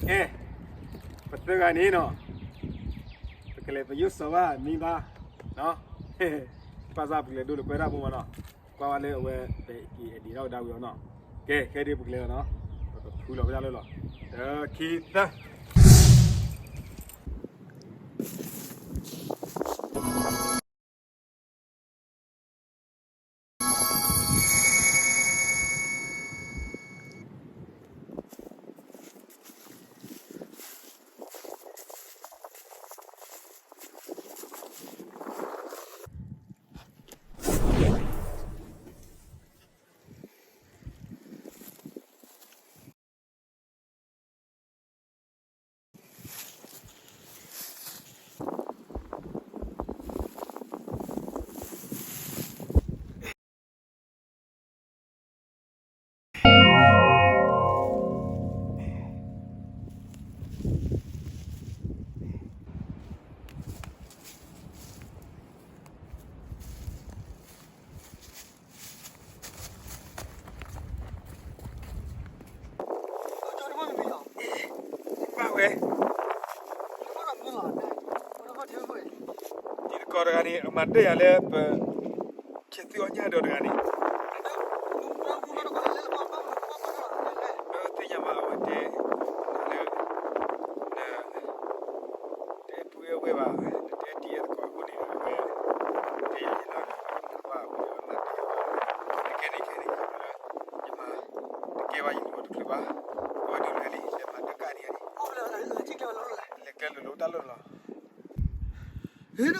ကဲ, ပသၢဂၤန့ၣ်နီၤ, ပကလဲၤပယိၣ်စီၤဘၣ်မံဘၣ်, ဘၣ်ဆၣ်ပကလဲၤဒိလၢကွဲဒၣ်ဖိမးနီၤ, ကွၢ်ဝဲလၢအဝဲ ပအံၤအဒံးထီၣ်ကဒါဝံၤအီၤနီၤ, ကဲ ခဲဒုးပကလဲၤလီၤနီၤ, ပကဖုလီၤဝဲဒၣ်လၢလီၤ, တၢ ခံ သၢ ဘၣ်ဝဲ, တံၤသကိးတဂၤန့ၣ် အမၤတၢ်ယၤလၢပ ဆဲးသုအီၣ်ညၣ်ဒီးတဂၤန့ၣ်, သ့ၣ်ညါမးအဝဲတဲ, တဲပှဲၤဝဲဘၣ်, တဲတံၤသကိးအဃိန့ၣ် အဝဲ, တဲယၤယလီၤ, ဘၣ်အဝဲမၤတၢ်ယၤ, ခဲန့ၣ်ခဲန့ၣ်, ယမၤ, တကဲဘၣ်ယလူၤအီၤတချုးဘၣ်, အဝဲဒိးတဂၤန့ၣ် လဲၤမၤတၢ်ကၣ်န့ၣ်, လဲၤကျဲလိၤလိၤတၢ်လီၢ်လီၤ, ဒီး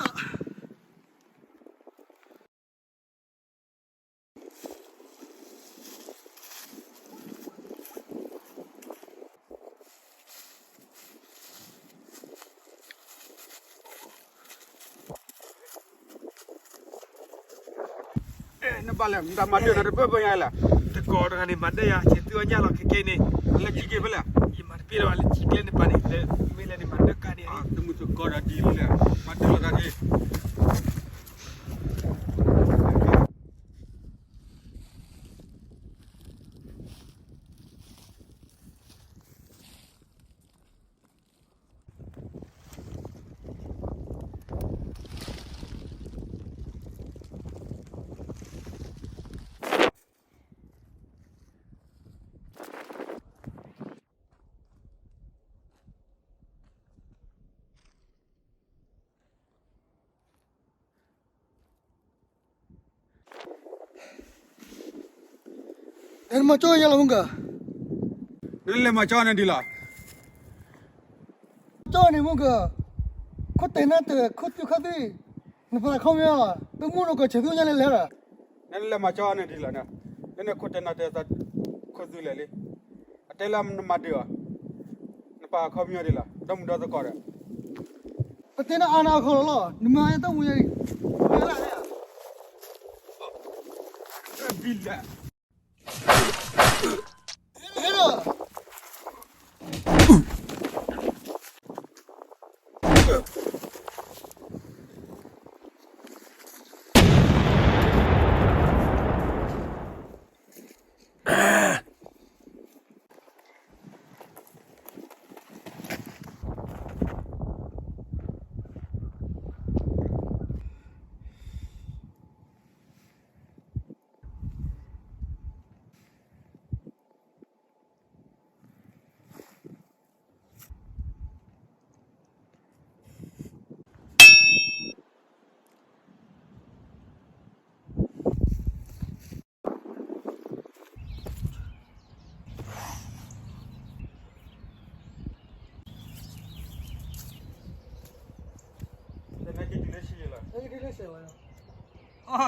နဘၣ်လဲၤ မတၤမၤဒၢနၤတဘၢဘၢညါလဲၣ်, တံၤသကိးတဂၤန့ၣ် မၤဒၢယၤ ဆဲးသုအီၣ်ညၣ်လီၤခဲကဲန့ၣ်, လၢခံကဲဖဲလဲၣ်, ယမၤတပ့ၢ်လၢၤဘၣ်လၢခံကျဲန့ၣ်ပၤန့ၣ်, လၢမ့ၢ်လဲၤန့ၣ်မၤဒၢကၣ်န့ၣ်, တမုၢ်သကိးဒီးဒ်လဲၣ်, မၤဒၢလီၤတၢ်န့ၣ် နမၤကၠီယၤလီၤမုၢ်က, နလဲၤမၤကၠီန့ၣ်ဒ်လဲၣ်, ကၠီန့ၣ်မုၢ်က, ခိၣ်တဲာ်နၢ်တဲာ် ခိၣ်သွံၣ်ခီၣ်သွံၣ်, နပာ်ခီပညီ, တမူတကိးဆဲးသူညါလဲၣ်လဲၣ်, နလဲၤမၤကၠီန့ၣ်ဒ်လဲၣ်, လၢနခိၣ်တဲာ်နၢ်တဲာ်သး, ခိၣ်သွံၣ်လဲၣ်လံ, အတဲလၢနမၤဒၢးအီၤ, နပာ်ခီပညီဒ်လဲၣ် ဒီမုၢ်ဒီသကိးဒီး ပတဲနၤအါနၤအခီလီၤလီၤ, နမၤတၢ်မူယၤ, ဘံလၢ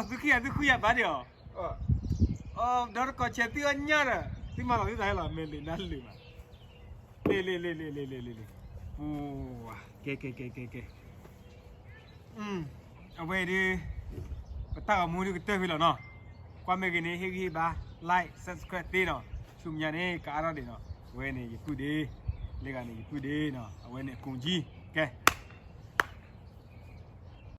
သုခံဂၤသုဃုယၤဘၣ်ဒံးအီၤ, ဒီတကိးဆဲးသုအီၣ်ညၣ်ဒီး သုမၤလီၤသုသးဟဲလီၤ မဲာ်လ့နါလ့ဘၣ်, လ့လ့လ့လ့လ့လ့လ့, ကဲကဲကဲကဲကဲ အဝဲဒၣ် ပတၢ်ဂီၤမူဒ်ကတၢၢ်ဖဲလီၤနီၤ, ကွၢ်မ့ၢ်ဂ့ၤန့ၣ် ဟ့ၣ်ဂံၢ်ဟ့ၣ်ဘါ like subscribe သ့နီၤ, ဆူမဲာ်ညါန့ၣ် ကအါထီၣ်ဒံးနီၤ, အဝဲန့ၣ်ယပုၢ်ဒ့, လၢဂၤန့ၣ်ယပုၢ်ဒ့နီၤ, အဝဲန့ၣ်အကူၤကံ, ကဲ